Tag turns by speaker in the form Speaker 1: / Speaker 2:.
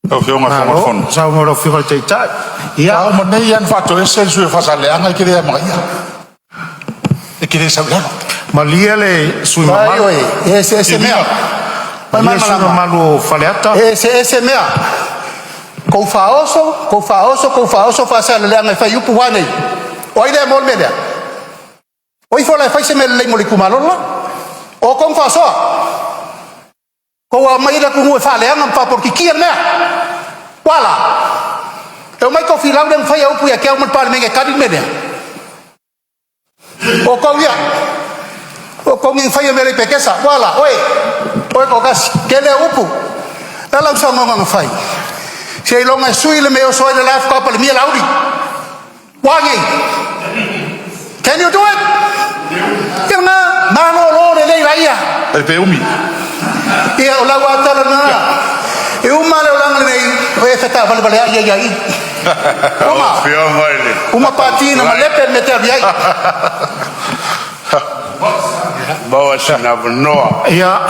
Speaker 1: Malo saunoa i lau Afioga i le Taitai. Ia, A uma nei lava ona faatoese le sui usufono mo Faasaleleaga, e te le amanaia, e te le sau i lalo. Malie le sui usufono mamalu,
Speaker 2: E eseese mea.
Speaker 1: malie le sui usufono mamalu o Faleata.
Speaker 2: E eseese mea. Tou faaoso, tou faaoso, tou faaoso Faasaleleaga e fai upu ua a nei? O ai lea mo le mea lea? O ifo la e fai se mea lelei mo le itumalo le la. O outou na faaosoa, tou omai le atunuu e faaleaga ma faapolokikia le mea. Ua a la? E omai tofilau lea na faia upu ia te au ma le Palemene e tali le mea lea? O outou ia, o outou nei na faia mea le i Petesa. Ua a la? Oe, oe toatasi, tele au upu. O le a lau saunoaga na fai? Seiloga e sui le mea e oso ai le la faatoa palemia Laauli. Ua a nei? Can you do it? Ia lena, malolo lelei laia.
Speaker 1: E pe umi.
Speaker 2: Ia o lau tala lena. E uma le olaga lenei, o e fetalevaleai ai lava i i. Uma,
Speaker 3: Afioga i le
Speaker 2: uma pati na malepe le mea e te alu ai.
Speaker 3: Maua sina avanoa.
Speaker 1: Ia.